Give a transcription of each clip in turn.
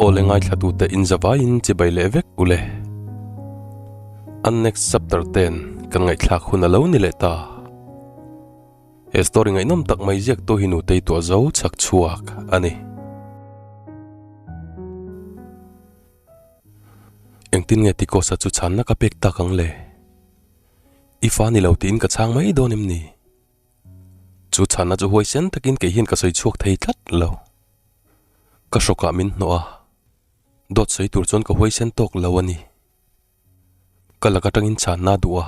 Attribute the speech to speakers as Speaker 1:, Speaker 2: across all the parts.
Speaker 1: Awle ngaithlatute in zavaiin chibai leh vek ule. An next chapter ten kan ngaihthlak hun a lo ni leh ta. He story ngaihnawm tak mai ziaktu hi nutei tuah zo chhak chhuak a ni. Engtin nge Tikosa chu chhanna ka pek tak ang le? I fa ni lo tiin ka chhang mai dawn em ni? Chu chhanna chu huaisen takin kei hian ka sawi chhuak thei tlat lo. Ka hrawkah min hnawh a, dawt sawi tur chuan ka huaisen tawk lo a ni. Ka lak atangin chhanna a duh a,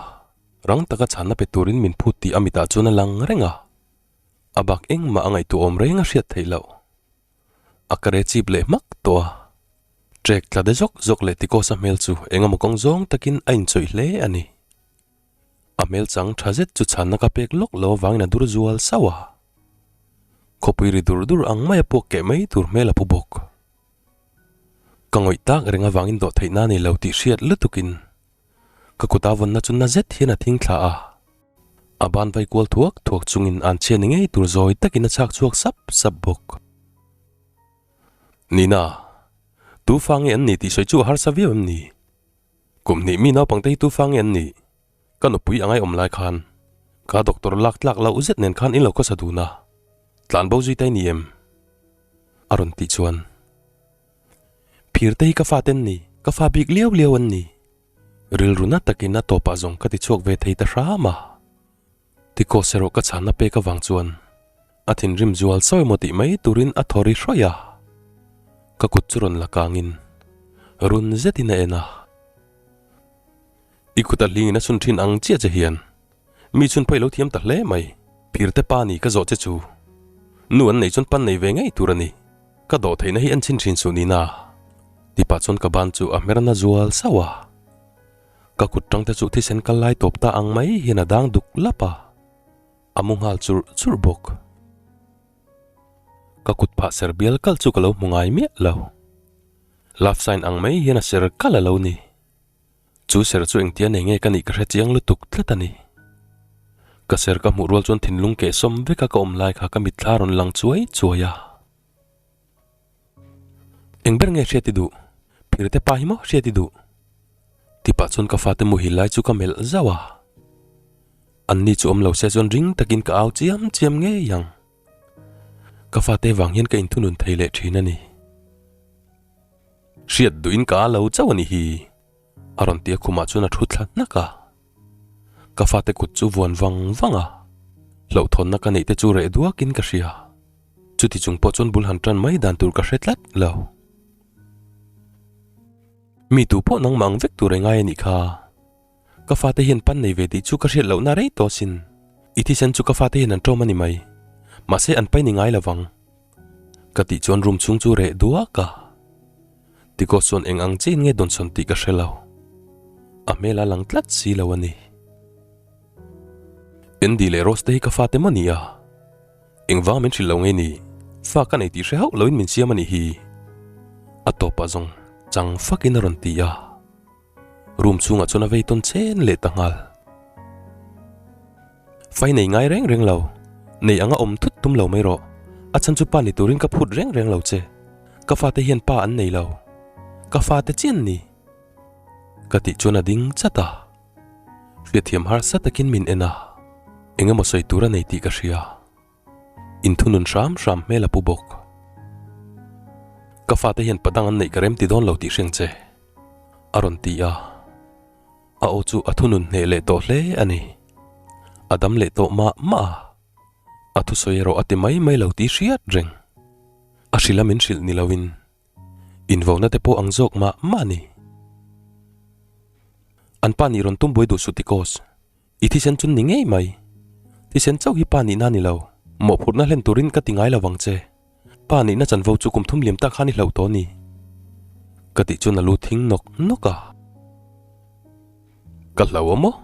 Speaker 1: rang taka chhanna pe turin min phut tih a mitah chuan a lang reng a. A bak engmah a ngaihtuah awm reng a hriat theih loh. A kare chip leh hmak tawh a, trek tla de zawk zawk leh Tikosa hmel chu engemaw kawng zawng takin a inchawih hle a ni. A hmel chang tha zet chu chhanna ka pek lawk lo avangin a dur zual sauh a. Khawpui ri dur dur ang maia puak keh mai tur hmel a pu bawk. Ka ngawih tak reng avangin dawh theih na nei lo tih hriat lutukin ka kut a vawnna chu na zet hian a thing thla a. A ban vai kual thuak thuak chungin an chhiat ni ngei tur zawi takin a chhak chhuak sap sap bawk. Nina, tu fa nge an ni tih sawi chu a harsa viau em ni? Kum hnih mi naupangte hi tu fa nge an nih? Ka nupui a ngaihawm lai khan ka doctor lak tlak loh zet nen khan in lo khawsa dun a, tlan bo zui ta i ni em? A rawn tih chuan, Phirte hi ka fate an ni, ka fa bik liau liau an ni. Rilru na takin a tawpah zawng ka ti chhuak ve thei ta hram a. Tikaw serawh ka chhanna pek avang chuan a thinrim zual sawi maw tih mai turin a thaw ri hrawih a. Ka kut chu rawn la kangin run zetin a en a. I kut a hlingin a chhun thin ang chiah che hian mi chhun pawh i lo thiam ta hle mai. Phirte pa ni ka zawh che chu nu an nei chuan pan nei ve ngei tur a ni. Ka dawh theihna hi en chhin thin suh nina tipah chuan ka ban chu a hmerna zual sauh a. Ka kut tang te chu thisen kal lai tawp ta ang mai hian a dang duk lap a, a mu nghal churh churh bawk. Ka kut phah ser bial kalh chu ka lo hmu ngai miah lo. Love sign ang mai hian a ser kalh a lo ni. Chu ser chu engtia nei nge ka nih ka hre chiang lutuk tlat a ni. Ka ser ka hmuh rual chuan thinlung kehsawm veka ka awm lai kha ka mitthla rawn lang chuai chuai a. Eng ber nge hriat i duh? Phirte pa hi maw hriat i duh? Tipah chuan ka fate muhil lai chu ka melh zauh a. Anni chu awm lo se chuan ring takin ka au chiam chiam ngei ang. Ka fate vang hian ka inthunun thei leh thin a ni. Hriat duhin ka a lo chauh a ni hi, a rawn ti a khumah chuan a thu thla hnak a. Ka fate kut chu vuan vang vang a, hlauhthawnna ka neih te chu reh duakin ka hria. Chuti chung pawh chuan bul han tan mai dan tur ka hre tlat lo. Mi tu pawh nangmah ang vek tur engai a nih kha. Ka fate hian pan nei ve tih chu ka hriat lohna rei tawh asin. I thisen chu ka fate hian an ṭawm a ni mai. Mahse an pai ni ngai lo vang. Ka tih chuan room chhung chu reh duak a. Tigos chuan eng ang chiin nge dawnsawn tih ka hre lo. A hmel a lang tlat si lo a ni. Andy leh Rose te hi ka fate maw ni a? Engvang min hrilh lo nge ni? Fa ka nei tih hre hauh loin min siam a nih hi. A tawpah zawng chang fakin a rawn ti a. Room chhungah chuan a vei tawn chen leh ta nghal. Fai nei ngai reng reng lo, nei anga awm thut tum lo mai rawh. A chhan chu pa ni turin ka phut reng reng lo che. Ka fate hian pa an nei lo. Ka fate chian ni. Ka tih chuan a ding chat a. Hriatthiam harsa takin min en a, eng emaw sawi tur a nei tih ka hria. Inthunun hram hram hmel a pu bawk. Ka fate hian padang an neih ka rem ti dawn lo tih hriang che, a rawn ti a. A aw chu a thunun hneh leh tawh hle a ni. A dam leh tawh mah mah a, a thusawi erawh a ti mai mai lo tih hriat reng. A hrilh a min hrilh ni loin Invauna te pawh ang zawk mah mah a ni. An pa nih rawn tum buai duh suh tikos. I thisen chu ni ngei mai. Thisen chauh hi pa nihna a ni lo. Mawhphurhna hlen turin ka ti ngai lo vang che. Pa nihna chanvo chu kum thum liam tak khan i hlauh tawh a ni. Ka tih chuan a lu thing nawk nawk a. Ka hlau a maw?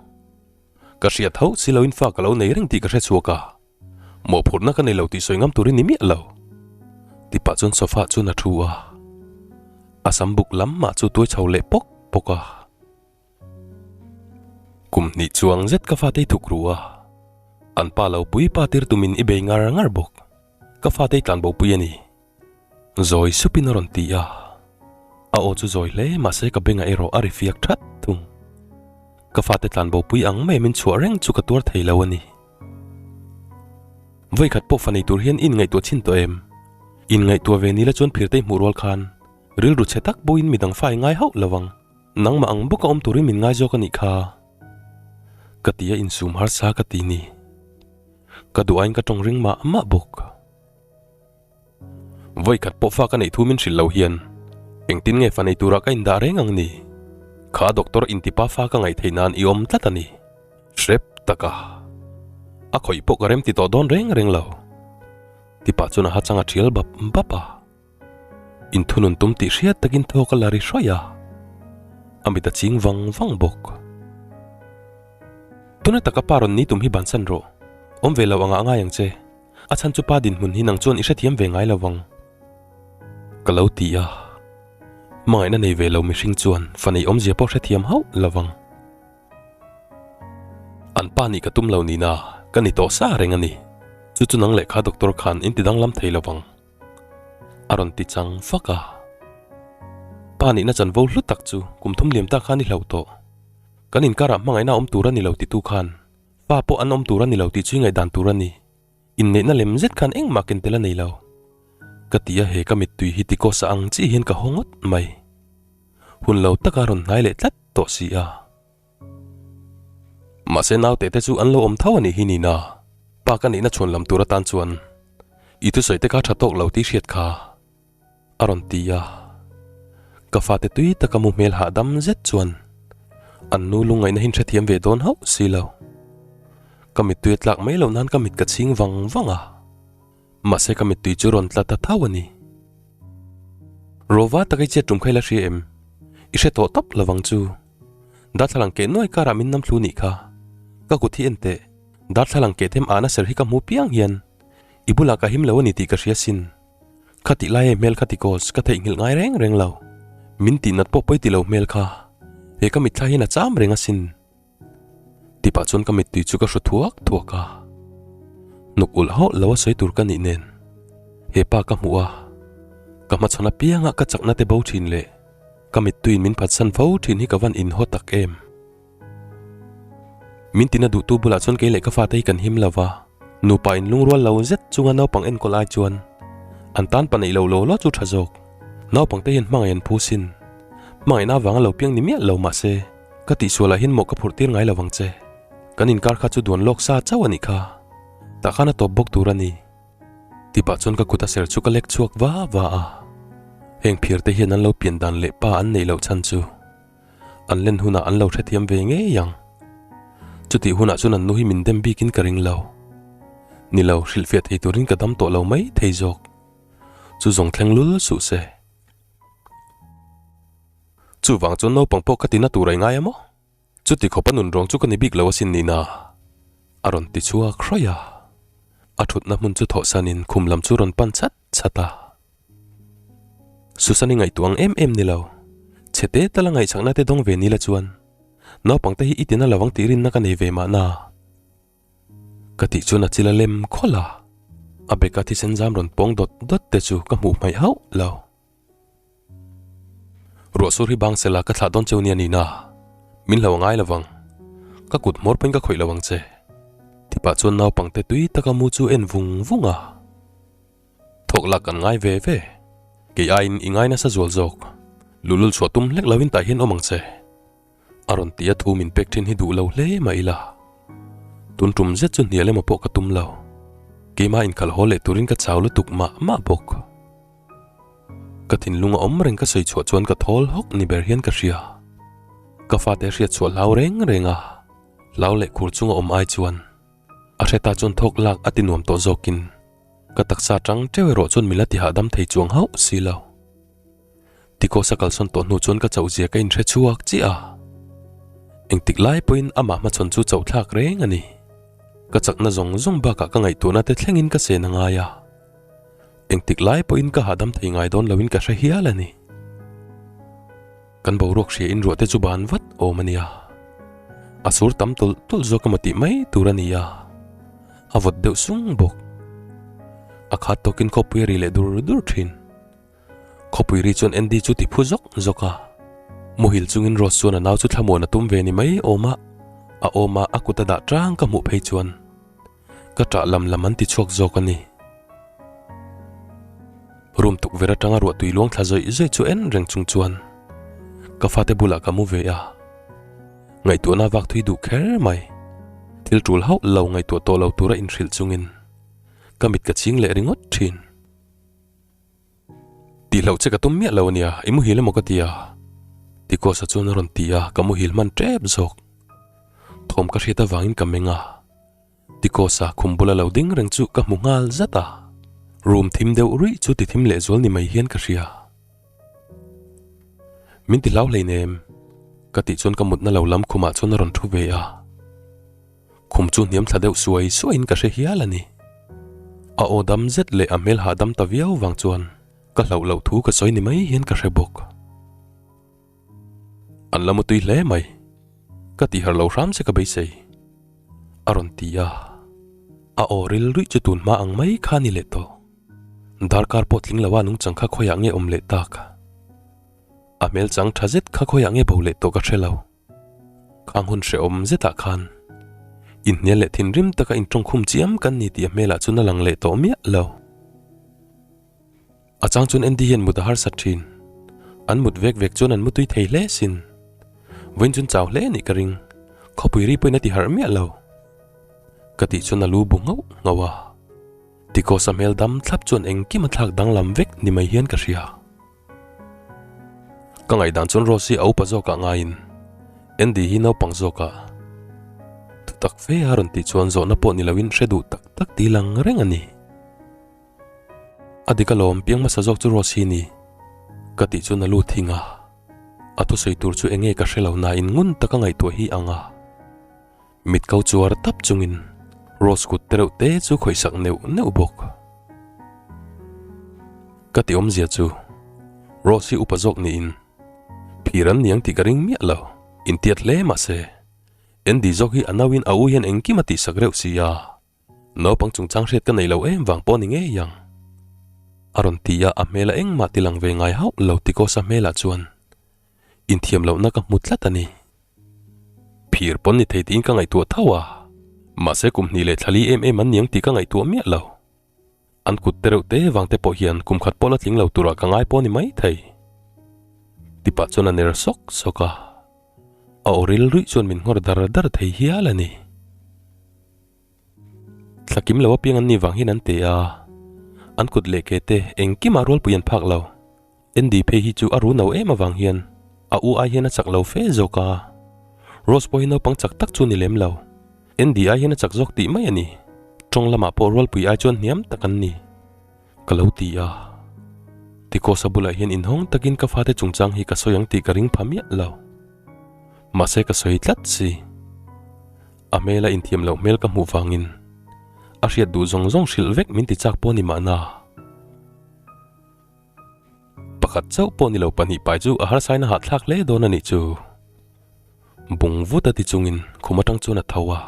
Speaker 1: Ka hriat hauh si loin fa ka lo nei reng tih ka hre chhuak a. Mawhphurhna ka nei lo tih sawi ngam turin ni miah lo. Tipah chuan sofa chuan a thu a, a sam buk lam mah chu tuai chho leh pawk pawk a. Kum hnih chuang zet ka fate i thuk ru a, an pa lo pui pa tir tumin i bei ngar ngar bawk. Ka fate i tlan bo pui a ni. Zawi supin a rawn ti a. A aw chu zawi hle mahse ka bengah erawh a ri fiak that thung. Ka fate tlanbo pui ang mai min chhuah reng chu ka tuar thei lo a ni. Vawikhat pawh fa nei tur hian in ngaihtuah chhin tawh em? In ngaihtuah ve nila chuan phirtei hmuh rual khan rilru chhe tak pawhin midang fa i ngai hauh lo ang. Nangmah ang bawka awm turin min ngai zawk a nih kha. Ka ti a insum harsa ka ti ni. Ka duh aiin ka tawng ring mah mah bawk. Vawikhat pawh fa ka neih thu min hrilh lo hian engtin nge fa nei turah ka indah reng ang ni? Kha doctor intipa fa ka ngaih theih nan i awm tlat a ni. Hrep taka. A khawih pawh ka rem ti tawh dawn reng reng lo. Tipa chuan a ha chang a thial bap bap a. Inthunun tum tih hriat takin thawk a la ri hrawih a, a mit a ching vang vang bawk. Tuna taka pa rawn ni tum hi bansan rawh, awm ve lo angah a ngai ang che, a chhan chu pa dinhmun hi nang chuan i hrethiam ve ngai lo vang. Ka lo ti a, hmangaihna nei ve lo mihring chuan fa nei awmzia pawh hrethiam hauh lo vang. An pa nih ka tum lo nina ka ni tawh sa reng a ni, chu chu nang lehkha doctor khan in ti danglam thei lo vang. A rawn ti chang fak a. Pa nihna chanvo hlu tak chu kum thum liam ta khan i hlauh tawh. Kan inkarah hmangaihna awm tur a ni lo titu khan fa pawh an awm tur a ni lo tih chu i ngaihdan tur a ni. Inneihna lem zet khan engmah ken tel a nei lo. Ka ti a he ka mittui hi tikawsa ang chiah hian ka haw ngawt mai. Hun lo taka rawn hnai leh tlat tawh si a. Mahse naute te chu an lo awm tho a nih hi Nina, pa ka nihna chhuan lam tur atan chuan i thusawi te kha tha tawk lo tih hriat kha a rawn ti a. Ka fate tui taka mu hmel hahdam zet chuan an nu lungngaihna hi hrethiam ve dawn hauh si lo. Ka mittui a tlak mai loh nan ka mit ka chhing vang vang a. Mahse ka mittui chu rawn tla ta tho a ni. Rova tak i chet tum kha i la hria em? I hre tawh tawp lovang chu. Darthlalang keh nuai karah min nam thlu nih kha. Ka kut hi en teh. Darthlalang keh them ahna ser hi ka hmu piang hian i bulah ka him lo a ni tih ka hria sin. Kha tih lai e hmel kha ti kaws ka theihnghilh ngai reng reng lo. Min tih nat pawh pawi ti lo hmel kha. He ka mitthla hian a cham reng asin. Tipah chuan ka mittui chu ka hru thuak thuak a, hnuk ulh hauh lo a sawi tur ka nih nen he pa ka hmuh a, ka hmachhawn apianga ka chakna te bo thin leh ka mittuiin min phatsan fo thin hi ka van inhaw tak em. Min tina duhtu bulah chuan kei leh ka fate hi kan him lo va, nupa inlungrual lo zet chunga naupang enkawl ai chuan an tan pa neih lo law law chu tha zawk. Naupangte hian hmangaih an phu sin, hmangaihna avanga lo piang ni miah lo mahse, Ka tihsualah hian mawh ka phurh tir ngai lo vang che. Kan inkar kha chu duan lawk sa chauh a nih kha. Tah khan a tawp bawk tur a ni. Tipah chuan ka kut a ser chu ka lek chhuak va va a. Heng phir te hian an lo pian dan leh pa an neih loh chhan chu an len hunah an lo hrethiam ve ngei ang. Chutih hunah chuan an nu hi min dem bikin ka ring lo. Ni lo, hrilhfiah thei turin ka dam tawh lo mai thei zawk. Chu zawng thleng lul suh se. Chuvang chuan naupang pawh ka tina tur a i ngai a maw? Chuti khawpa nun ruang chu ka ni bik lo asin nihna a rawn ti chhuak hraih a. A thutna hmun chu thawhsanin khum lam chu rawn pan chat chat a. Susan-i ngaihtuah ang em em ni lo. Chhete tala ngaihchakna te dawng ve nila chuan naupang te hi i tina lovang tih rinna ka nei ve mahna. Ka tih chuan a chil a lem khawlh a. A beka thisen zam rawn pawng dawt dawt te chu ka hmuh hmaih hauh lo. Ruah sur hi bang sela ka thlah dawn cheu nia nina, min hlo a ngai lovang. Ka kut hmawr pawhin ka khawih lo ang che. Tipah chuan naupangte tui taka mu chu en vung vung a. Thawk lak kan ngai ve ve. Kei aiin i ngai nasa zual zawk. Luhlul chhuah tum hlek lovin tah hian awm ang che. A rawn ti a thu min pek thin hi duh lo hle mah ila. Tun tum zet chu hnial emaw pawh ka tum lo. Keimah inkhalh haw leh turin ka chau lutuk mah mah bawk. Ka thinlung a awm reng ka sawi chhuah chuan ka thawl hawk ni ber hian ka hria. Ka fate hriat chhuah hlau reng reng a, hlau leh khur chunga awm ai chuan a hre ta chuan thawk lak a ti nuam tawh zawkin ka taksa tang teuh erawh chuan min la ti hahdam thei chuang hauh si lo. Tikawsa kalsawn tawh hnu chuan ka chauh zia ka inhre chhuak chiah a. Engtik lai pawhin amah hmachhawn chu chauh thlak reng a ni. Ka chakna zawng zawng bakah ka ngaihtuahna te thlengin ka sen a ngai a. Engtik lai pawhin ka hahdam thei ngai dawn loin ka hre hial a ni. Kan boruak hria in ruah te chu ban vat awm a nia. A sur tam tawlh tawlh zawk emaw tih mai tur a ni a. A vawt deuh sung bawk. A khat tawkin khawpui a ri leh dur dur thin. Khawpui ri chuan Andy chu ti phu zawk zawk a. Muhil chungin Rose chuan a nau chu thlamuan a tum ve ni mai awm a, a awm a a kut a dah tang ka hmuh phei chuan ka ṭah lam lam an ti chhuak zawk a ni. Room tukverh atanga ruah tui luang thla zawih zawih chu en reng chung chuan ka fate bulah ka mu ve a. Ngaihtuahna vak thui duh kher mai. Thil tul hauh lo ngaihtuah tawh lo tura inhrilh chungin ka mit ka ching leh ringawt thin. Tihloh che ka tum miah lo ania, i muhil emaw ka ti a? Ticos-a chuan a rawn ti a, ka muhil hman tep zawk. Thawm ka hriat avangin ka meng a. Ticos-a khum bula lo ding reng chu ka hmu nghal zat a. Room thim deuh ruih chu ti thim lehzual ni mai hian ka hria. Min ti hlau hleinem, ka tih chuan ka mutna lo lam khumah chuan a rawn thu ve a. Khum chu hniam thla deuh suai suaiin ka hre hial a ni. A aw dam zet leh a hmel hahdam ta viau vang chuan ka hlauh loh thu ka sawi ni mai hian ka hre bawk. An la mutui hle mai. Ka tihar lo hram che ka beisei. A rawn ti a. A aw ril ruih chu tun hma ang mai kha a ni leh tawh. Darkar pawh tling lo a nungchang kha khawiah nge awm leh tak? A hmel chang tha zet kha khawiah nge bo leh tawh ka hre lo. Khang hun hrehawm zetah khan inhnial leh thinrim taka intawngkhum chiam kan ni tih a hmelah chuan a lang leh tawh miah lo. A chang chuan Andy hian mut a harsat thin. An mut vek vek chuan an mutui thei hle sin. Vawiin chuan chau hle anih ka ring. Khawpui ri pawhin a ti harh miah lo. Ka tih chuan a lu bu nghauh nghauh a. Ticos-a hmel dam thlap chuan engkim a thlak danglam vek ni mai hian ka hria. Ka ngaihdan chuan Rose hi a upa zawkah ngaiin Andy hi naupang zawkah thutak fe a rawn tih chuan zawhna pawh ni loin hre duh tak tak tih lang reng a ni. A dik alawm piang hmasa zawk chu Rose hi ni ka tih chuan a lu thing a, a thusawi tur chu enge ka hre lo nain ngun taka ngaihtuah hi ang a. Mit ko chuar tap chungin Rose kut te reuh te chu khawihsak neuh neuh bawk. Ka ti awmzia chu Rose hi upa zawk niin phir an niang tih ka ring miah lo. Intiat hle mahse Andy zawk hi a nauin a u hian engkim a tihsak reuh si a, naupang chungchang hriat ka nei lo em vang pawh ni ngei ang. A rawn ti a, a hmel a engmah ti lang ve ngai hauh lo Ticos-a hmelah chuan inthiam lohna ka hmu tlat a ni. Phir pawn ni thei tiin ka ngaihtuah tho a, mahse kum hnih leh thlali em em an niang tih ka ngaihtuah miah lo. An kut te reuh te vang te pawh hian kum khat pawh la tling lo turah ka ngai pawh ni mai thei. Tipah chuan a ner sawk sawk a, a aw ril ruih chuan min nghawr dar dar thei hial a ni. Thla kim lo apiang an ni vang hian an te a, an kut leh ke te engkimah rualpui an phak lo. Andy phei hi chu a ru no em avang hian a u ai hian a chak lo fe zawk a. Rose pawh hi naupang chak tak chu ni lem lo. Andy ai hian a chak zawk tih mai a ni. Tawng lamah pawh rualpui ai chuan hniam tak an ni. Ka lo ti a. Ticos-a bulah hian inhawng takin ka fate chungchang hi ka sawi ang tih ka ring pha miah lo. Mahse ka sawi tlat si. A hmela inthiam loh hmel ka hmuh vangin a hriat duh zawng zawng hrilh vek min ti chak pawh ni mahna. Pakhat chauh pawh ni lo pahnih pai chu a harsaina hahthlak hle dawn a nih chu. Bung vut a ti chungin khum atang chuan a tho a.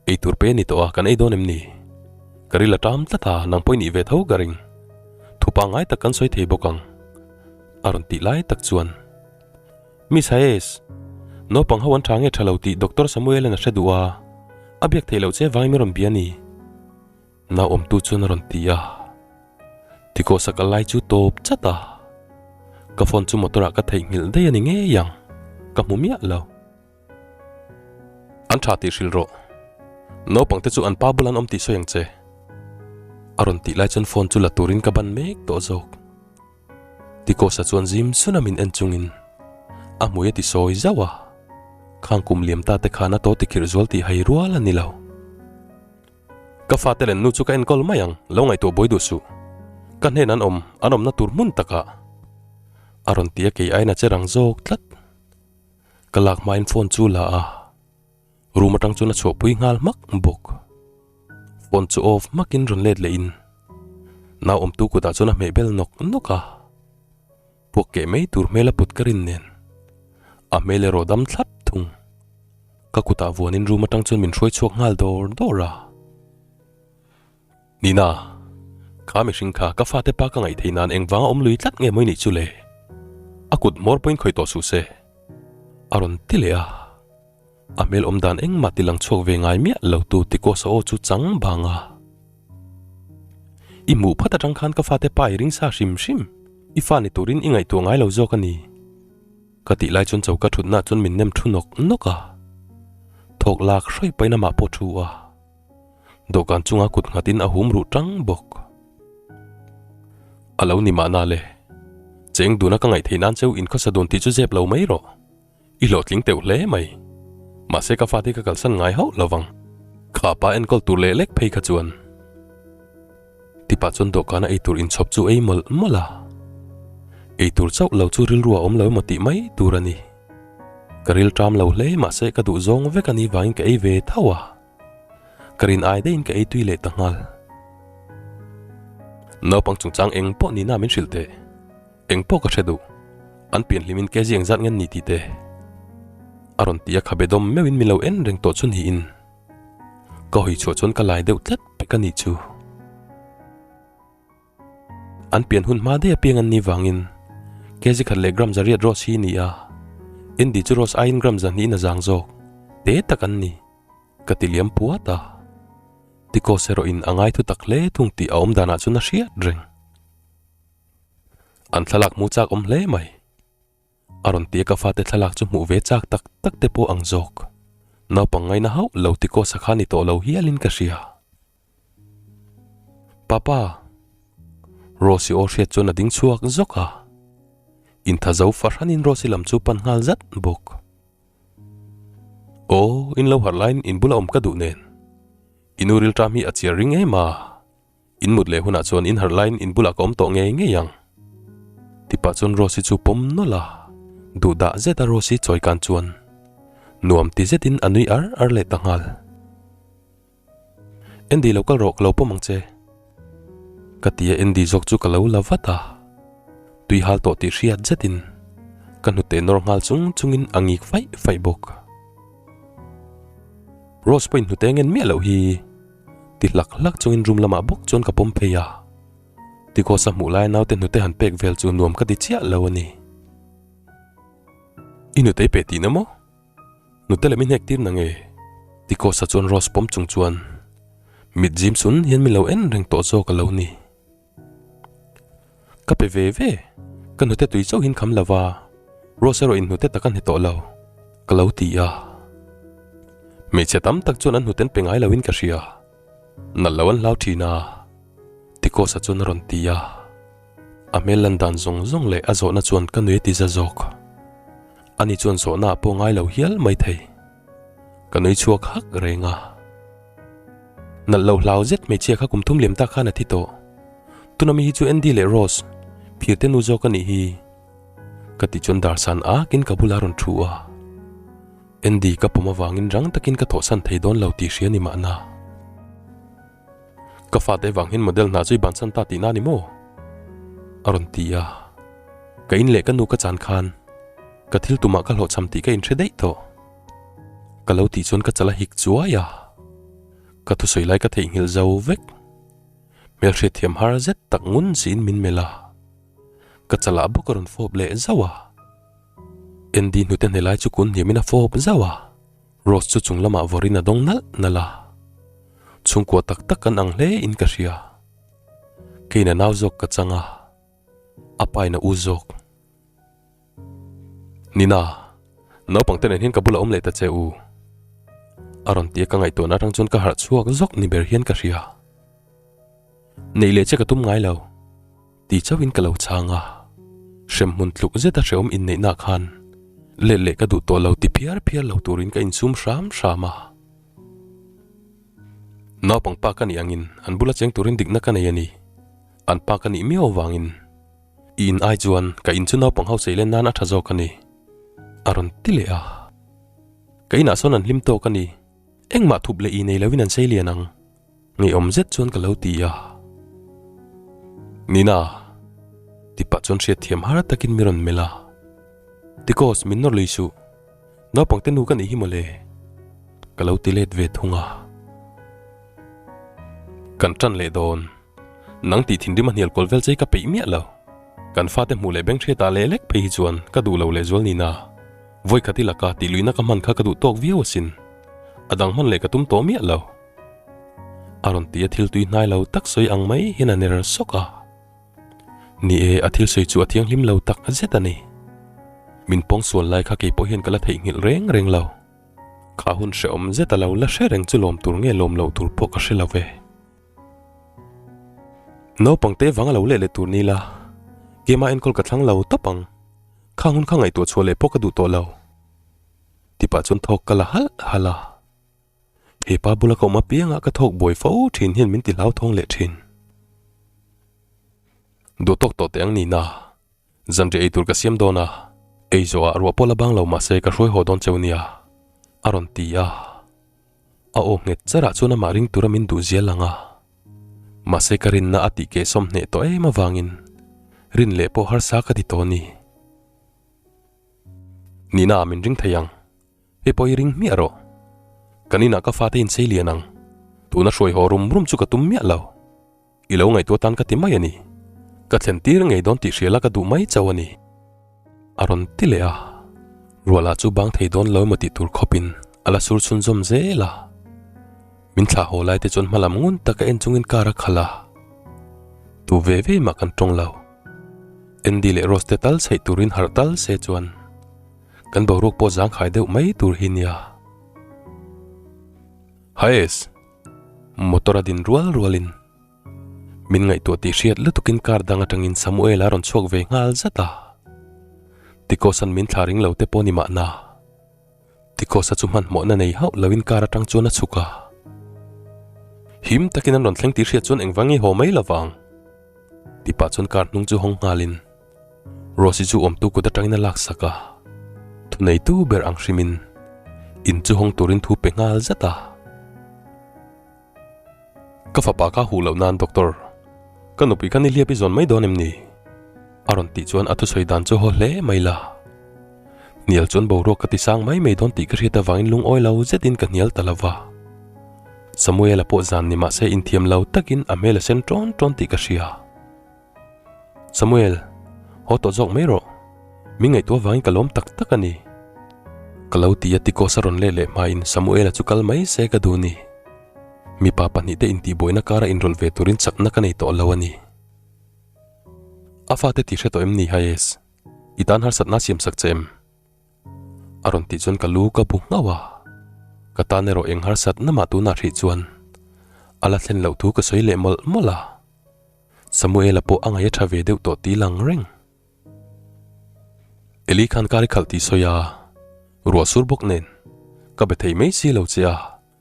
Speaker 1: Ei tur pe a ni tawh a, kan ei dawn em ni? Ka ril a tam tlat a, nang pawh i nih ve tho ka ring. Thu pangngai tak kan sawi thei bawk ang. A rawn tih lai tak chuan. Miss Hayes, naupang ho an tha nge tha lo tih Doctor Samuel-a'n a hre duh a, a biak theih loh che vangin min rawn bia a ni. Nau awmtu chuan a rawn ti a, Ticos-a kal lai chu tawp chat a, ka phone chu motor ah ka theihnghilh daih a ni ngei ang, ka hmu miah lo. An tha tih hrilh rawh, naupang te chu an pa bula an awm tih sawi ang che, a rawn tih lai chuan phone chu la turin ka ban mek tawh zawk. Ticos-a chuan zim sun a min en chungin a hmui a ti sawi zauh a, khang kum liam ta te khan a to tikhirh zual tih hai rual a ni lo. Ka fate len nu chu ka enkawl mai ang, lo ngaihtuah buai duh suh. Ka hnen an awm, an awmna tur hmun takah. A rawn ti a kei aiin a che rang zawk tlat. Ka lak hmain phone chu la a, room atang chuan a chhuahpui nghal hmak bawk. Phone chu off hmakin rawn let lehin nau awmtu kutah chuan a hmeh bel nawk nawk a. Puak keh mai tur hmel a put ka rin nen a hmel erawh dam thlap thung. Ka kutah vuanin room atang chuan min hruai chhuak nghal dawr dawr a. Nina! Kha mihring kha ka fate pa ka ngaih theih nan engvanga awm lui tlat nge mawi nih chu le? A kut hmawr pawhin khawih tawh suh se. A rawn ti leh a. A hmel awm dan engmah ti lang chhuak ve ngai miah lo tu Tikosa aw chu chang bang a. I hmuh phat atang khan ka fate pa i ring sa hrim hrim. I fa ni turin i ngaihtuah ngai lo zawk a ni. Ka tih lai chuan choka thutna chuan min nem thu nawk nawk a. Thawk lak hrawi pahin amah pawh thu a. Dawhkan chunga kut nghatin a hum ruh tang bawk. A lo ni mahna le. Cheng duna ka ngaih theih nan cheu inkhawsa dun tih chu zep lo mai rawh. I hlawhtling teuh hle mai. Mahse ka fate ka kalsan ngai hauh lo vang. Kha pa enkawl tur leh lek phei kha chuan. Tipah chuan dawhkana ei tur inchhawp chu ei mawlh mawlh a. Ei tur chauh lo chu rilru a awm lo emaw tih mai tur a ni. Ka ril ṭam lo hle mahse ka duh zawng vek a ni vangin ka ei ve tho a. Ka rin ai daihin ka ei tui leh ta nghal. Naupang chungchang eng pawh nihna min hrilh teh. Eng pawh ka hre duh. An pian hlimin kezi engzat ngen ni tih te. A rawn ti a khabe dawm meuhin min lo en reng tawh chu niin. Ka hawi chhuah chuan ka lai deuh tlat pek a nih chu. An pian hun hma daih apiang an ni vangin kg khat leh gram zariat rose hi ni a, Andy chu rose aiin gram zahnihin a zang zawk te tak an ni ka ti liam puat a. Ticos erawhin a ngai thu tak hle thung tih a awm danah chuan a hriat reng. An thlalak hmu chak awm hle mai. A rawn ti a ka fate thlalak chu hmuh ve chak tak tak te pawh ang zawk. Naupang ngaina hauh lo ti kaw sakha ni tawh lo hialin ka hria. Papa! Rosy aw hriat chuan a ding chhuak zawk a. Intha zo fahranin Rosy lam chu pan nghal zat bawk. Aw, in lo harh laiin in bula awm ka duh nen. I nu rilṭam hi a chiar ring em a. In mut leh hunah chuan in harh laiin in bulah ka awm tawh ngei ngei ang. Tipah chuan Rose-i chu pawm nawlh a, duhdah zeta Rose-i chawi kan chuan nuam ti zetin a nui ar ar leh ta nghal. Andy lo kal rawh ka lo pawm ang che. Ka ti a Andy zawk chu ka lo la vat a, tui hal tawh tih hriat zetin ka hnute nawr nghal chung chungin a ngik faih faih bawk. Rose pawhin hnute ngen miah loh hi. Ti hlak hlak chungin room lamah bawk chuan ka pawm phei a. Ticos-a hmuh laia naute hnute han pek vel chu nuam ka ti chiah lo a ni. I hnute i pe tihna maw? Hnute leh mi hnek tir na nge? Ticos-a chuan Rose pawm chung chuan mit zim sun hian min lo en reng tawh zawk a lo ni. Ka pe ve ve, ka hnute tui chauhin kham lo va, Rose erawh in hnute tak a hne tawh lo, ka lo ti a. Hmeichhe tam tak chuan an hnute an pe ngai loin ka hria, nalh lo an hlau thin a, Ticos-a chuan a rawn ti a. A hmel lan dan zawng zawng leh a zawhna chuan ka nui a ti za zawk. Ani chuan zawhna ah pawh ngai lo hial mai thei. Ka nui chhuak hak reng a. Nalh lo hlau zet hmeichhia kha kum thum liam tak khan a thi tawh. Tuna mi hi chu Andy leh Rose, phir te nu zawk a nih hi. Ka tih chuan dar san akin ka bulah a rawn thu a. Andy ka pawm avangin rang takin ka thawhsan thei dawn lo tih hria ni mahna. Ka fate vang hian model hna chu i bansan ta tihna a ni maw? A rawn ti a. Ka in leh ka nu ka chan khan ka thil tumah ka hlawhchham tih ka inhre daih tawh. Ka lo tih chuan ka chal a hik chuai a, ka thusawi lai ka theihnghilh zo vek. Hmelhriat thiam har zet tak ngun siin min melh a, ka chalah bawk a rawn fawp leh zauh a. Andy hnute hne lai chu kun hniamin a fawp zauh a, Rose chu chung lamah vawrin a dawng nalh nalh a. Chhungkua tak tak kan ang hle in ka hria. Keiin a nau zawk ka chang a, a pa in a u zawk. Nina, naupang te nen hian ka bulah awm leh ta che u. A rawn ti a ka ngaihtuahna atang chuan ka harh chhuak zawk ni ber hian ka hria. Neih leh che ka tum ngai lo, ti chauhin ka lo chhang a. Hremhmun tluk zeta hrehawm inneihna khan let leh ka duh tawh lo ti phiar phiar lo turin ka insum hram hram a. Naupang pa ka nih angin an bula cheng turin dikna ka nei a ni. An pa ka nih miau avangin. I in ai chuan ka in chu naupang ho sei len nan a tha zawk a ni, a rawn ti leh a. Ka inah sawn an hlim tawk a ni, engmah thup leh i nei loin an sei lian ang, ngeiawm zet chuan ka lo ti a. Nina, ti pah chuan hriatthiam har takin mi rawn melh a. Tikos, min nawr lui suh, naupang te nu ka nih hi mawle, ka lo ti let ve thung a. Kan tan leh dawn. Nang tih thinrim a hnial kual vel che hi ka peih miah lo. Kan fate hmuh leh beng hriatah leh lek phei hi chuan ka duh lo lehzual nina. Vawikhat i laka tih luihna ka hman kha ka duh tawk viau asin. A dang hman leh ka tum tawh miah lo. A rawn ti a thil tui hnai lo tak sawi ang mai hian a ner sawk a. Ni e, a thil sawi chu a thianghlim lo tak zet a ni. Min pawng sual lai kha kei pawh hian ka la theihnghilh reng reng lo. Kha hun hrehawm zet a lo la hre reng chu lawm tur nge lawm loh tur pawh ka hre lo ve. Naupang te vang a lo leh leh tur ni la, keimah enkawl ka thlang lo tawp ang. Khang hun kha ngaihtuah chhuah leh pawh ka duh tawh lo. Tipah chuan thawk ka la halh halh a. He pa bula ka awm apiangah ka thawk buai fo thin hian min ti hlauthawng leh thin. Duh tawk tawh teh ang nina. Zanriah ei tur ka siam dawn a, ei zawhah ruah pawh la bang lo mahse ka hruai haw dawn cheu nia, a rawn ti a. A aw nghet charah chuan amah ring tura min duh zia lang a. Mahse ka rinna a tih keh sawm hneh tawh em avangin rin leh pawh harsa ka ti tawh a ni. Nihna ah min ring thei ang, hei pawh i ring hmiah rawh. Kan inah ka fate in sei lian ang, tuna hruai haw rum rum chu ka tum miah lo. I lo ngaihtuah tan ka ti mai a ni. Ka thlen tir ngei dawn tih hriala ka duh mai chauh a ni. A rawn ti leh a. Ruahlah chu bang thei dawn lo emaw tih tur khawpin a la sur chhunzawm zel a. Min thlah haw lai te chuan hmalam ngun taka en chungin car a khalh a. Tu ve ve mah kan tawng lo. Andy leh Rose te tal chheih turin harh tal se chuan kan boruak pawh zangkhai deuh mai tur hi nia. Haes! Motor a din rual rualin min ngaihtuah tih hriat lutukin car dang atangin Samuel a rawn chhuak ve nghal zat a. Tikosan min thla ring lo te pawh ni mahna. Tikosa chu hmanhmawhna nei hauh loin car atang chuan a chhuk a. Him takin an rawn thleng tih hriat chuan engvang nge haw mai lovang? Tih pah chuan car hnung chu hawng nghalin Rosy chu awmtu kut atangin a laksak a, thuneitu ber ang hrimin in chu hawng turin thu pe nghal zat a. Ka fapa kha huh loh nan doctor, ka nupui kha nihliap i zawn mai dawn em ni? A rawn tih chuan a thusawi dan chu haw hle mai la. Hnial chuan boruak ka ti sang mai mai dawn tih ka hriat avangin lungawi lo zetin ka hnial ta lo va. Samuela pawh zan ni mahse inthiam lo takin a hmel a sen ṭawn ṭawn tih ka hria. Samuel, haw tawh zawk mai rawh. Min ngaihtuah avangin ka lawm tak tak a ni. Ka lo ti a Tikos a rawn let leh hmain Samuela chu kal mai se ka duh ni. Mipa pahnihte intihbuaina kara inrawlh ve turin chakna ka nei tawh lo a ni. A fate tih hre tawh em ni Hayes? I tan harsatna a siamsak che em? A rawn tih chuan ka lu ka bu nghauh a, ka tan erawh eng harsatna mah tunah hrih chuan a la thlen loh thu ka sawi leh mawlh mawlh a. Samuela pawh a ngaih a tha ve deuh tawh tih lang reng. Eli khan kar i khalh tih sawi a, ruah sur bawk nen ka be thei mai si lo che a,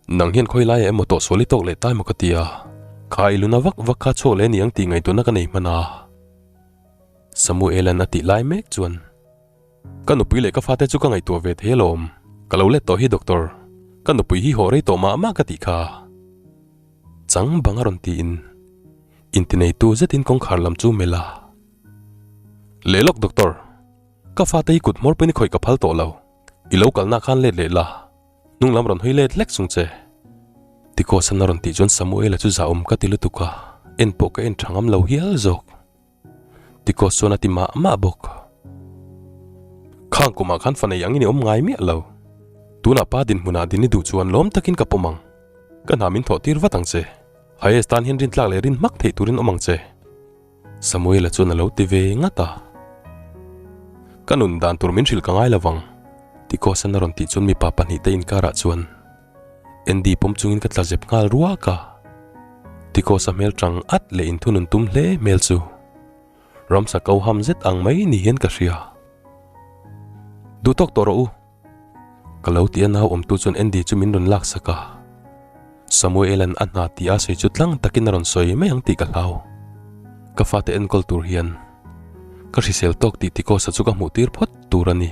Speaker 1: nang hian khawi laiah emaw tawh sual i tawk leh ta emaw ka ti a, kha i luna vak vak kha chhuak leh a ni ang tih ngaihtuahna ka nei hman a. Samuela'n a tih lai mek chuan. Ka nupui leh ka fate chu ka ngaihtuah ve thei alawm. Ka lo let tawh hi doctor. Ka nupui hi haw rei tawh mah mah ka tih kha. Chang bang a rawn tiin intineitu zetin kawngkhar lam chu melh a. Leh lawk doctor. Ka fate hi kut hmawr pawhin i khawih ka phal tawh lo. I lo kalna khan let leh la. Hnung lam rawn hawi let hlek chung che. Tikawsan a rawn tih chuan Samuela chu zahawm ka ti lutuk a, en pawh ka en tha ngam lo hial zawk. Tikos chuan a ti mah mah bawk. Khang kumah khan fa nei angin i awm ngai miah lo. Tunah pa dinhmunah din i duh chuan lawm takin ka pawm ang. Ka hna min thawh tir vat ang che. Hayes tan hian rintlak leh rin hmak theih turin awm ang che. Samuela chuan a lo ti ve ngat a. Ka nun dan tur min hrilh ka ngai lo vang. Tikosan a rawn tih chuan mipa pahnihte inkarah chuan Andy pawm chungin ka tla zep nghal ruak a. Tikosa hmel tang at leh inthunun tum hle hmel chu ramsa ko ham zet ang mai ni hian ka hria. Duh tawk tawh rawh u. Ka lo ti a nau awmtu chuan Andy chu min rawn laksak a. Samuela'n a hna tih a sawi chu tlang takin a rawn sawi mai ang tih ka hlau. Ka fate enkawl tur hian ka hrisel tawk tih Tikosa chu ka hmuh tir phawt tur a ni.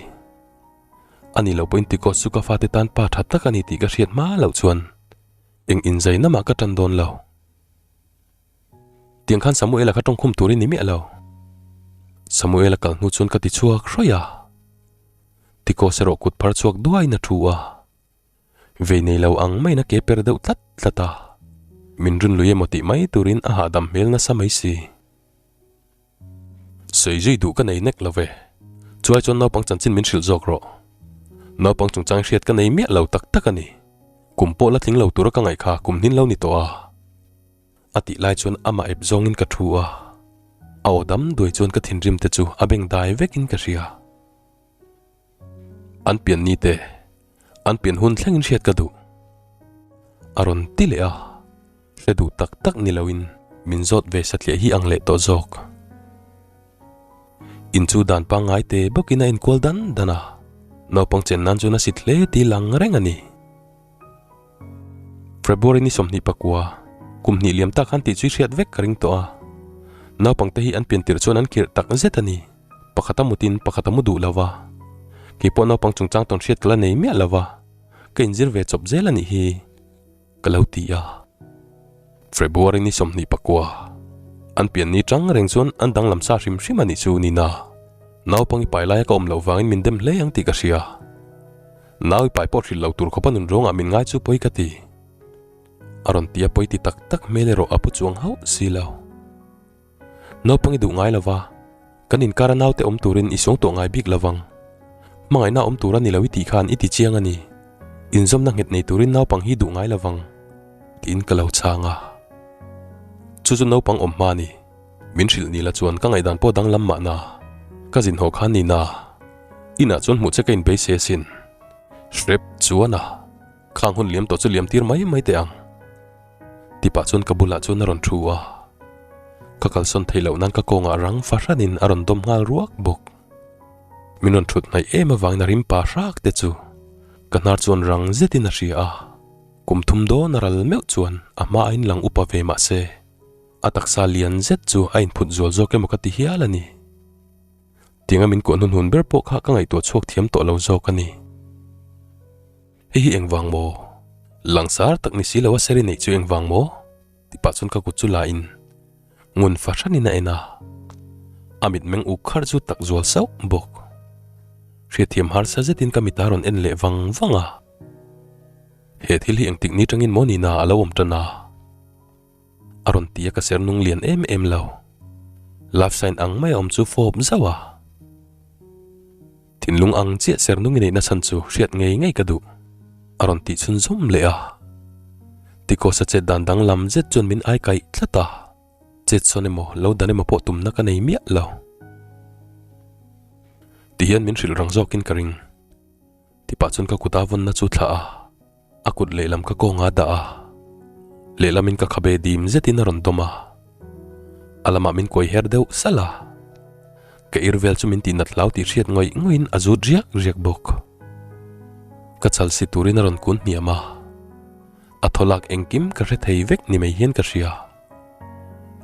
Speaker 1: A ni lo pawhin Tikos chu ka fate tan pa tha tak a ni tih ka hriat hma loh chuan eng inzaina mah ka tan dawn lo. Tiang khan Samuela kha tawngkhum tur i ni miah lo. Samuela kal hnu chuan ka ti chhuak hrawih a. Tikos erawh kut phar chhuak duaiin a thu a. Vei nei lo ang maiin a ke per deuh tlat tlat a. Min run lui emaw tih mai turin a hahdam hmel nasa mai si. Sawi zui duh ka nei nek lo ve. Chuai chuan naupang chanchin min hrilh zawk rawh. Naupang chungchang hriat ka nei miah lo tak tak a ni. Kum pawh la tling lo tura ka ngaih kha kum hnin lo ni tawh a. A tih lai chuan amah ep zawngin ka thu a. A aw dam duai chuan ka thinrim te chu a beng dai vekin ka hria. An pian ni te, an pian hun thlengin hriat ka duh. A rawn ti leh a, hre duh tak tak ni loin min zawt ve satliah hi ang leh tawh zawk. In chu dan pangngai te bawkin a enkual dan dan a, naupang chen nan chuan a sit hle tih lang reng a ni. February ni 24, kum hnih liam tak khan tih chu i hriat vek ka ring tawh a. Naupangte hi an pian tirh chuan an khirh tak zet a ni. Pakhat a mutin pakhat a mu duh lo va. Kei pawh naupang chungchang tawn hriat ka la nei miah lo va, ka inzir ve chawp zel a nih hi ka lo ti a. February ni 24, an pian ni tang reng chuan an danglam sa hrim hrim a nih chu nina. Naupang i pai laia ka awm loh vangin min dem hle ang tih ka hria. Nau i pai pawh hrilh lo tur khawpa nun ruangah min ngai chu pawi ka ti. A rawn ti a pawi ti tak tak hmel erawh a pu chuang hauh si lo. Naupang i duh ngai lo va, kan inkara naute awm turin i suang tawh ngai bik lo vang. Hmangaihna awm tur a ni lo i tih khan i ti chiang a ni. Inzawmna nghet nei turin naupang hi duh ngai lo vang, tiin ka lo chhang a. Chu chu naupang awm hma a ni. Min hrilh ni la chuan ka ngaihdan pawh danglam mahna. Ka zin haw khan ni na. Inah chuan hmuh che ka inbeisei asin. Hrep chuan a, khang hun liam tawh chu liam tir mai mai teh ang. Tipah chuan ka bulah chuan a rawn thu a. Ka kalsawn theih loh nan ka kawngah rang fahranin a rawn dawm nghal ruak bawk. Min rawn thut hnaih em avangin a rim pa hrak te chu ka hnar chuan rang zetin a hria a. Kum thum dawn a ral meuh chuan a hma a inlang upa ve mah se, a taksa lian zet chu a inphut zual zawk emaw ka ti hial a ni. Tianga min kuah hnunhun ber pawh kha ka ngaihtuah chhuak thiam tawh lo zawk a ni. Hei hi engvang maw? Langsar tak ni si lo a seri neih chu engvang maw? Tih pah chuan ka kut chu la in ngun fahranin a en a. A mitmeng uk kharh chu tak zual sauh bawk. Hriatthiam harsa zetin ka mit a rawn en leh vang vang a. He thil hi engtik ni tangin maw nina a lo awm tan a? A rawn ti a ka ser nung lian em em lo. Love sign ang mai a awm chu fawp zauh a. Thinlung ang chiah ser nung i neihna chhan chu hriat ngei ngei ka duh. A rawn tih chhun zawm leh a. Tikawsa chet dan danglam zet chuan min ai kaih tlat a. Chet sawn emaw lo dan emaw pawh tumna ka nei miah lo. Tihian min hrilh rang zawkin ka ring. Tipah chuan ka kut a vawnna chu thlah a. A kut lehlam ka kawng a dah a, lehlamin ka khabe dim zetin a rawn dawm a, a lamah min kuai her deuh salh a, ka ir vel chu min tihnat hlau tih hriat ngawih ngawih in a zut riak riak bawk. Ka chal si turin a rawn kun hniam a, a thaw lak engkim ka hre thei vek ni mai hian ka hria.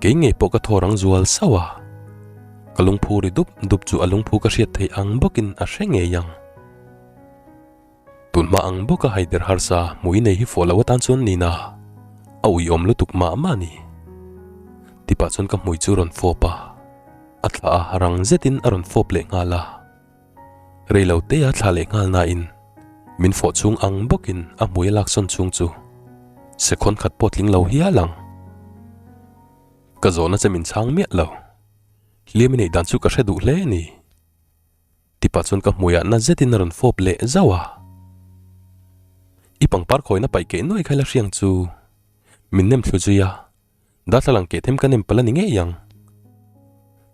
Speaker 1: Kei ngei pawh ka thaw rang zual sauh a, ka lungphu ri dup dup chu a lungphu ka hriat theih ang bawkin a hre ngei ang. Tunhma ang bawka haider harsa hmui nei hi fawh loh atan chuan nina a uiawm lutuk mah mah a ni. Tipah chuan ka hmui chu rawn fawp a, a thla a rang zetin a rawn fawp leh nghal a. Rei lo te a thla leh nghal nain min fawh chhung ang bawkin a hmui a laksawn chhung chu sekhawn khat pawh tling lo hial ang. Ka zawhna che min chhang miah lo. Hliam i neih dan chu ka hre duh hle a ni. Tipah chuan ka hmuiah na zetin a rawn fawp leh zauh a. I pangpar khawina paih keh nuai kha ila hriang chu. Min nem thlu zui a, darthlalang keh them ka nem palh a ni ngei ang.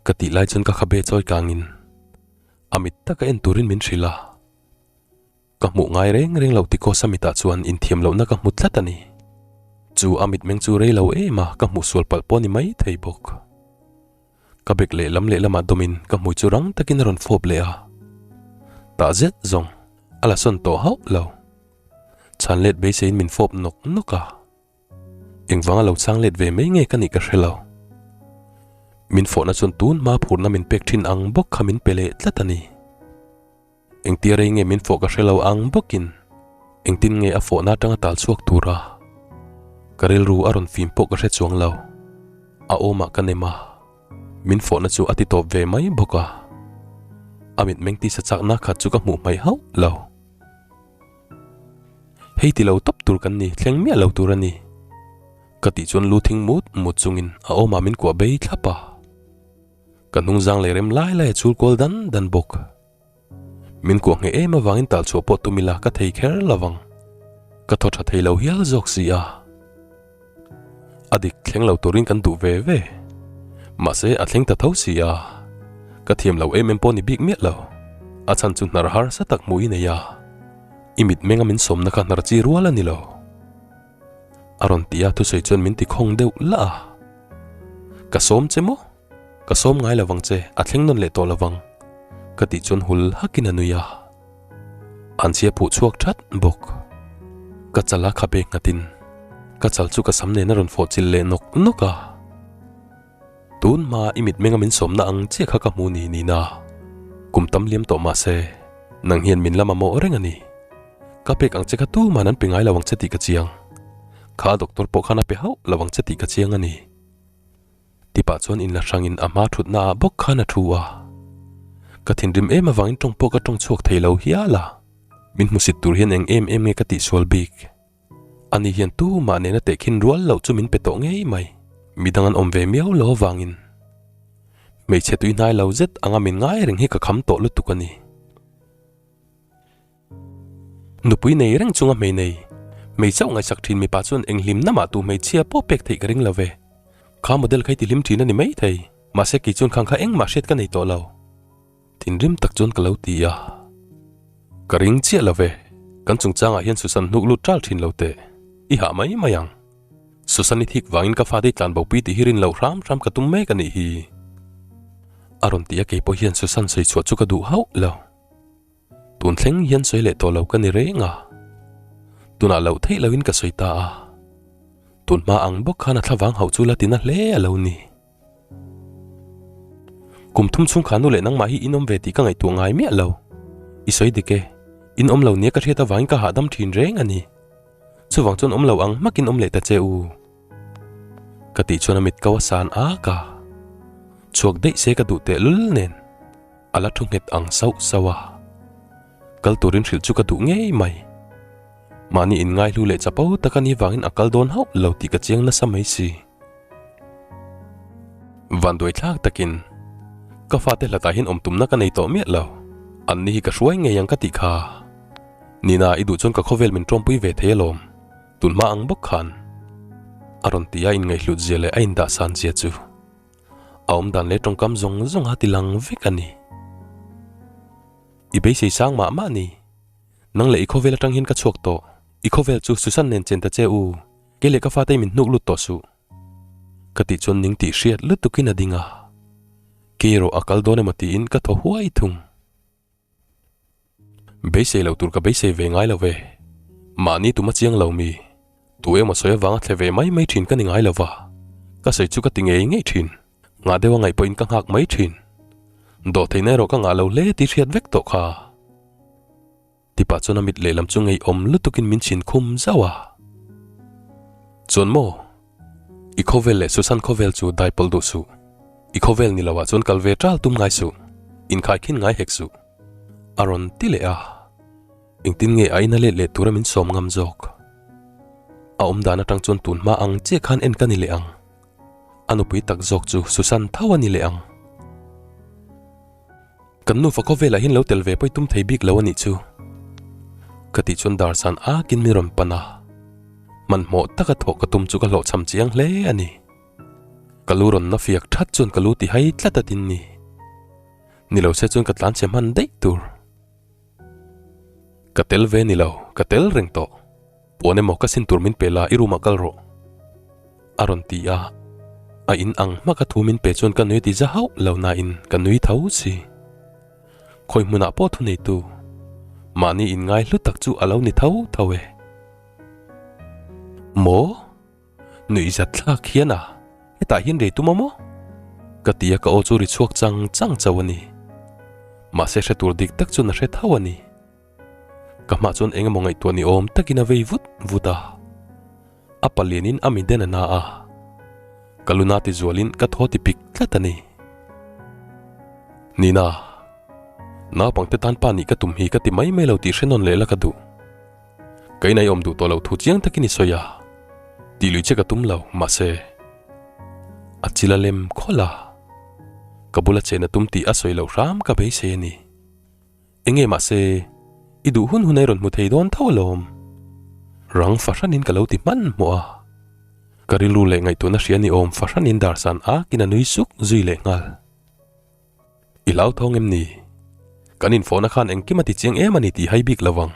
Speaker 1: Ka tih lai chuan ka khabe chawi kangin a mit taka en turin min hrilh a. Ka hmuh ngai reng reng loh Tikawsa mitah chuan inthiam lohna ka hmu tlat a ni. Chu a mitmeng chu rei lo em a, ka hmuh sual palh pawh a ni mai thei bawk. Ka bek lehlam lehlamah dawmin ka hmui chu rang takin a rawn fawp leh a. Tah zet zawng a la sawn tawh hauh lo. Chhan let beiseiin min fawp nawk nawk a. Engvanga lo chang let ve mai nge ka nih ka hre lo. Min fawhna chuan tun hma phurna min pek thin ang bawk kha min pe leh tlat a ni. Engtia rei nge min fawh ka hre lo ang bawkin engtin nge a fawhna atanga tal chhuak tura ka rilru a rawn fim pawh ka hre chuang lo. A awmah ka nem a, min fawhna chu a ti tawp ve mai bawk a. A mitmeng tisa chakna khat chu ka hmuh hmaih hauh lo. Hei ti lo tawp tur kan ni, thleng miah lo tur a ni. Ka tih chuan lu thing mut mut chungin a awmah min kuah bei thlap a. Ka hnungzang leh rem lai lai a chul kual dan dan bawk. Min kuah ngheh em avangin tal chhuah pawh tum ila ka thei kher lo vang. Ka thaw tha thei lo hial zawk si a. A dik thleng lo turin kan duh ve ve. Mahse a thleng ta tho si a. Ka thiam lo em em pawh ni bik miah lo. A chhan chu hnar harsa tak hmuh i nei a. I mitmenga min sawmna kha hnar chi rual a ni lo. A rawn ti a thusawi chuan min ti khawng deuh lah a. Ka sawm che maw? Ka sawm ngai lo vang che, a thleng nawn leh tawh lo vang. Ka tih chuan hul hakin a nui a. An chhia phuh chhuak that bawk. Ka chal a khabe nghatin ka chal chu ka sam nen a rawn fawh chilh leh nawk nawk a. Tun hma i mitmenga min sawmna ang chiah kha ka hmu ni nina. Kum tam liam tawh mah se, nang hian min la mamawh reng a ni. Ka pek ang che kha tuman an pe ngai lo ang che tih ka chiang. Kha doctor pawh khan a pe hauh lo ang che tih ka chiang a ni. Tipah chuan inla hrangin a hma thutna ah bawk khan a thu a. Ka thinrim em avangin tawng pawh ka tawng chhuak thei lo hial a. Min hmusit tur hian eng em em nge ka tihsual bik. Ani hian tumah nena tehkhin rual loh chu min pe tawh ngei mai. Midang an awm ve miau lo avangin hmeichhe tui hnai lo zet anga min ngai reng hi ka kham tawh lutuk a ni. Nupui nei reng chunga hmei nei, hmei chauh ngaihsak thin mipa chuan eng hlimna mah tu hmeichhia pawh pek theih ka ring lo ve. Kha model kha i ti hlim thin a ni mai thei, mahse kei chuan khang kha engmah hriat ka nei tawh lo. Thinrim tak chuan ka lo ti a. Ka ring chiah lo ve, kan chungchangah hian Susan hnuk lut ṭal thin lo teh, i hah mai mai ang. Susan i thik vangin ka fate i tlan bopui tih hi rin loh hram hram ka tum mek a nih hi. A rawn ti a kei pawh hian Susan sawi chhuah chu ka duh hauh lo. Tun thleng hian sawi leh tawh lo ka ni reng a, tunah loh theih loin ka sawi ta a, tun hma ang bawk khan a thlavang hauh chu la tina hle a lo ni. Kum thum chhung kha nu leh nangmah hi in awm ve tih ka ngaihtuah ngai miah lo. I sawi dik e, in awm lo nia ka hriat avangin ka hahdam thin reng a ni. Chuvang chuan awm lo ang hmakin awm leh ta che u. Ka tih chuan a mit ko a san ak a, chhuak daih se ka duh tehlul nen. A la thu nghet ang sauh sauh a, kal turin hrilh chu ka duh ngei mai. Mahni inngaihlu leh chapo tak a ni vangin a kal dawn hauh lo tih ka chiang nasa mai si. Vanduai thlak takin ka fate hlatah hian awm tumna ka nei tawh miah lo. Anni hi ka hruai ngei ang ka tih kha. Nina i duh chuan ka khawvel min tawmpui ve thei alawm, tun hma ang bawk khan. A rawn ti a inngaihhlut zia leh a indahsan zia chu. A awm dan leh tawngkam zawng zawng a ti lang vek a ni. I beisei sang mah mah ni. Nang leh i khawvel atang hian ka chhuak tawh. I khawvel chu Susan nen chen ta che u. Kei leh ka fate min hnuk lut tawh suh. Ka tih chuan ning tih hriat lutukin a ding a. Kei erawh a kal dawn emaw tiin ka thaw huai thung. Beisei lo tur ka beisei ve ngai lo ve. Mahni tuma chiang lo mi. Tu emaw sawi avanga thle ve mai mai thin ka ni ngai lo va. Ka sawi chu ka ti ngei ngei thin. Ngah deuh a ngaih pawhin ka nghak mai thin. Dawhtheihna erawh ka ngah lo hle tih hriat vek tawh kha. Tipah chuan a mit lehlam chu ngeiawm lutukin min chhin khum zauh a. Chuan maw? I khawvel leh Susan khawvel chu dai pawlh duh suh. I khawvel ni loah chuan kal ve ṭal tum ngai suh. Inkhaikhin ngai hek suh. A rawn ti leh a. Engtin nge a ina let leh tura min sawm ngam zawk? A awm dan aṭang chuan tun hma ang chiah khan en ka ni leh ang. A nupui tak zawk chu Susan tho a ni leh ang. Kan nufa khawvelah hian lo tel ve pawi tum thei bik lo a nih chu. Ka tih chuan dar san akin min rawn pan a. Hmanhmawh taka thawh ka tum chu ka hlawhchham chiang hle a ni. Ka lu rawn na fiak that chuan ka lu ti hai tlat a tin ni. Ni lo se chuan ka tlan chhe hman daih tur. Ka tel ve ni lo, ka tel reng tawh. Puan emaw ka sin tur min pe la i room ah kal rawh. A rawn ti a, a in ang hmak a thu min pe chuan ka nui ti za hauh lo nain ka nui tho si. Khawi hmunah pawh thu neitu, mahni in ngai hlu tak chu a lo ni tho tho e. Maw? Nuih zat thlak hian a, hetah hian rei tum a maw? Ka ti a ka aw chu ri chhuak chang chang chauh a ni. Mahse hre tur dik tak chuan a hre tho a ni. Ka hmah chuan eng emaw ngaihtuah ni awm takin a vei vut vut a. A palianin a mi den a na a. Ka luna ti zualin ka thaw ti pik tlat a ni. Nina, naupangte tan pa nih ka tum hi ka ti mai mai lo tih hre nawn leh la ka duh. Ka inai awm duh tawh lo thu chiang takin i sawi a. Tih lui che ka tum lo, mahse, a chil a lem khawlh a, ka bula chen a tum tih a sawi loh hram ka beisei a ni. Enge mahse, i duh hun hun a i rawn hmu thei dawn tho alawm. Rang fahranin ka lo ti hmanhmawh a, ka rilru leh ngaihtuahna hria ni awm fahranin darsan akin a nui suk zui leh nghal. I hlauthawng em ni? Kan infawhna khan engkim a ti chiang em a ni tih hai bik lo vang.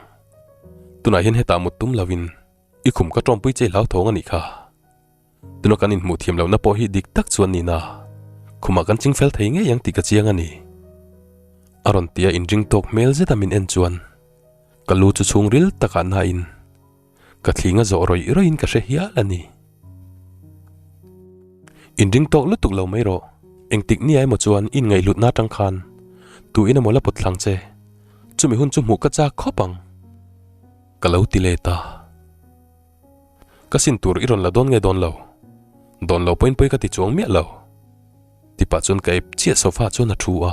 Speaker 1: Tunah hian hetah mut tum lovin i khum ka tawmpui che i hlauthawng a nih kha. Tuna kan inhmuh thiam lohna pawh hi dik tak chuan nina khumah kan ching fel thei ngei ang tih ka chiang a ni. A rawn tia inring tawk hmel zeta min en chuan ka lu chu chhungril takah nain ka thling a zawh rawih rawih in ka hre hial a ni. Inring tawk lutuk lo mai rawh, engtik nia emaw chuan i inngaihhlutna atang khan tu in emaw la pawt thlang che, chumi hun chu hmuh ka chak khawp ang. Ka lo ti let a. Ka sin tur i rawn la dawn nge dawn lo? Dawn lo pawhin pawi ka ti chuang miah lo. Tipah chuan ka ep chiah sofa chuan a thu a.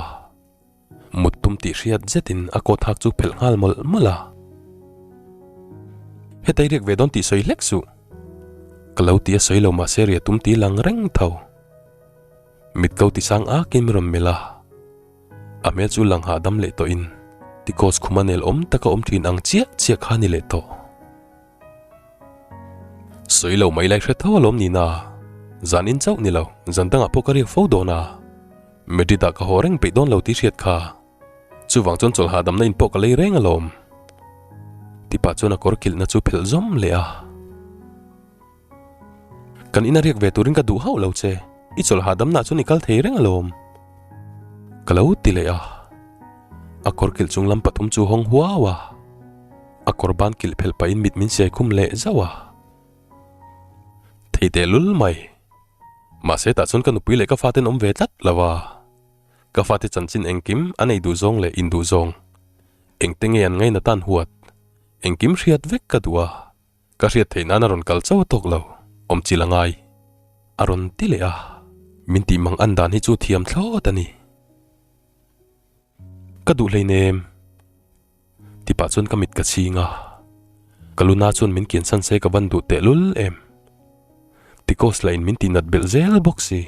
Speaker 1: Mut tum tih hriat zetin a coat hak chu phelh nghal mawlh mawlh a. Heta i riak ve dawn tih sawi hlek suh. Ka lo ti a sawi lo mahse ria tum ti lang reng tho. Mit ko ti sang akin min rawn melh a. A hmel chu lang hahdam leh tawhin Ticos khuma nel awm taka awm thin ang chiah chiah kha a ni leh tawh. Sawi lo mai lai hre tho alawm nina, zan in chauh ni lo, zan dangah pawh ka riak fo dawn a, Madrid ah ka haw reng peih dawn lo tih hriat kha, chuvang chuan chawlh hahdamna in pawh ka lei reng alawm. Tipah chuan a kawr kilhna chu phelh zawm leh a. Kan ina riak ve turin ka duh hauh lo che, i chawlh hahdamna chuan i kal thei reng alawm. Ka lo ti leh a, a kawr kilh chung lam pathum chu hawng huau a, a kawr ban kilh phelh pahin mit min siai khum leh zauh a. Thei teh lul mai. Mahse tah chuan ka nupui leh ka faten awm ve tlat lo a, ka fate chanchin engkim a nei duh zawng leh induh zawng engte nge an ngaina tan huat engkim hriat vek ka duh a. Ka hriat theih nan a rawn kal chauh a tawk lo, awm chil a ngai. A rawn ti leh a, min tih mang an dan hi chu thiam thlawt a ni. Ka duh hleinem. Tipah chuan ka mit ka chhing a, ka luna chuan min kian san se ka van duh tehlul em. Ticos lah in min tih nat belh zel bawk si.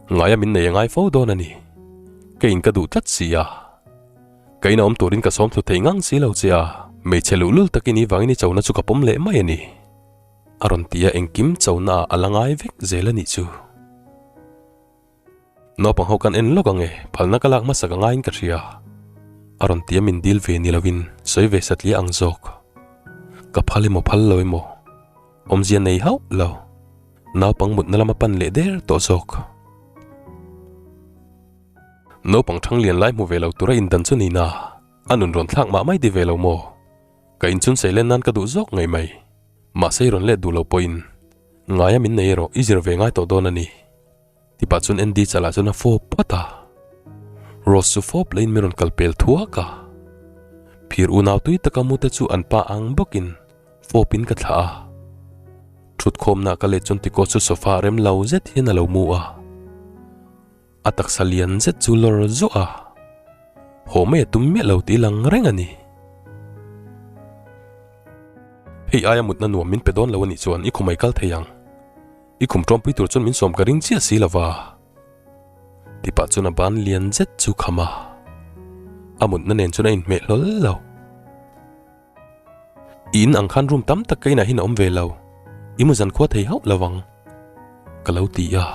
Speaker 1: Ngaia min nei a ngai fo dawn a ni. Ka in ka duh tlat si a. Ka ina awm turin ka sawm thlu thei ngang si lo che a, hmeichhe luhlul takin i vangin i chona chu ka pawm leh mai a ni. A rawn ti a engkim chona ah a la ngai vek zel a nih chu. Naupang ho kan en lawk ang e, phalna ka lak hmasa ka ngaiin ka hria. A rawn ti a min dil ve ni lovin sawi ve satliah ang zawk. Ka phal emaw phal lo emaw. Awmzia nei hauh lo. Naupang mutna lama pan leh der tawh zawk. Naupang thang lian lai hmu ve lo tura indan chu nina, a nun rawn thlak mah mai ti ve lo maw? Ka inchun sei len nan ka duh zawk ngei mai. Mahse i rawn let duh lo pawhin ngaia min nei erawh i zir ve ngai tawh dawn a ni. Tipah chuan Andy chalah chuan a fawp phawt a. Rose chu fawp lehin min rawn kal pel thuak a. Phir unau tui taka mu te chu an pa ang bawkin fawpin ka thlah a. Thutkhawmna ka let chuan Tiko chu sofa rem lo zet hian a lo mu a. A taksa lian zet chu lawr zuah a. Haw mai a tum miah lo tih lang reng a ni. Hei aia mutna nuam min pe dawn lo a nih chuan i khumai kal thei ang. I khum tawmpui tur chuan min sawm ka ring chiah si lova. Tipah chuan a ban lian zet chu kham a. A mutna nen chuan a inhmeh hlawl lo. I in ang khan room tam tak ka inah hian a awm ve lo. I mu zan khua thei hauh lo ang. Ka lo ti a.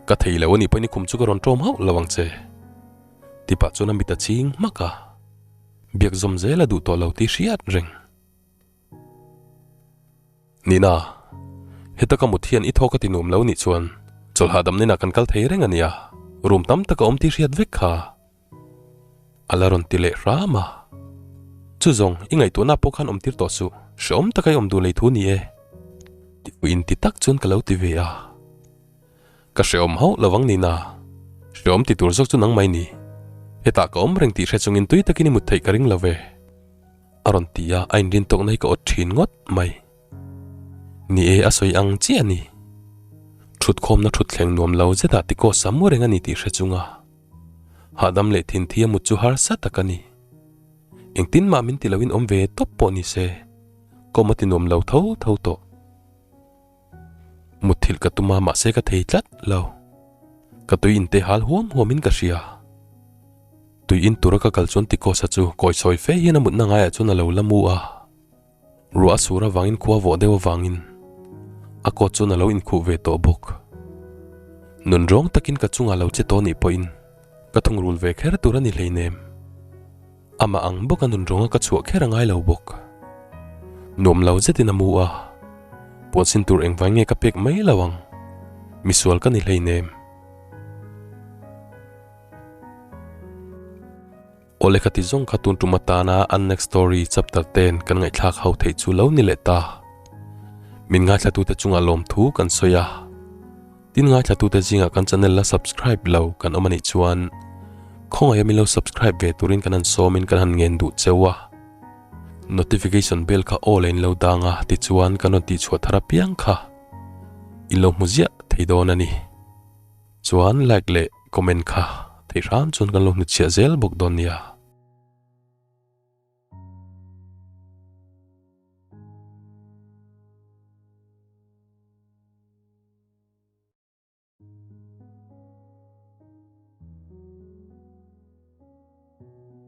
Speaker 1: Ka thei lo a nih pawhin i khum chu ka rawn tawm hauh lo ang che. Tipah chuan a mit a ching hmak a. Biak zawm zel a duh tawh lo tih hriat reng. Nina, heta ka mut hian i thaw ka ti nuam lo nih chuan chawlh hahdam nenah kan kal thei reng a nia, room tam tak a awm tih hriat vek kha. A la rawn ti leh hram a. Chu zawng, i ngaihtuahna pawh khan awm tir tawh suh, hrehawm taka i awm duh lei thu ni e. Ti fuih inti tak chuan ka lo ti ve a. Ka hrehawm hauh lo ang Nina, hrehawm ti tur zawk chu nang mai ni. Hetah ka awm reng tih hre chungin tui takin i mut theih ka ring lo ve. A rawn ti a, a inrin tawkna hi ka awt thin ngawt mai. Ni e, a sawi ang chiah a ni. Thutkhawmna thutthleng nuam lo zetah tikaw sam reng a ni tih hre chunga hahdam leh thinthi a mut chu harsa tak a ni. Engtin mah min ti loin awm ve tawp pawh ni se. Ka awm a ti nuam lo tho tho tawh. Mutthilh ka tum a mahse ka thei tlat lo. Ka tui inte hal huam huamin ka hria. Tui in tura ka kal chuan Tikosa chu kawi sawi fe hian a mutna ngaiah chuan a lo la mu a. Ruah a sur avangin khua vawh deuh avangin a coat chuan a lo inkhuh ve tawh bawk. Nun rawng takin ka chungah lo che tawh nih pawhin ka thungrul ve kher tur a ni hleinem. Amah ang bawka nun rawnga ka chhuah kher a ngai lo bawk. Nuam lo zetin a mu a, puansin tur engvai nge ka pek mai lo ang, misual ka ni hleinem. Awle ka ti zawng kha tun tum atana an next story chapter ten kan ngaihthlak ho theih chu lo ni leh ta. Min ngaithlatute chungah lawmthu kan sawi a. Tin ngaithlatute zingah kan channel la subscribe lo kan awm anih chuan khawngaih a min lo subscribe ve turin kan han sawmin kan han ngen duh cheu a. Notification bell kha aw in lo dang a tichuan kan rawn tihchhuah thar apiang kha in lo hmu ziah thei dawn a ni. Chuan like leh comment kha theih hram chuan kan lo hnutchhiah zel bawk dawn nia.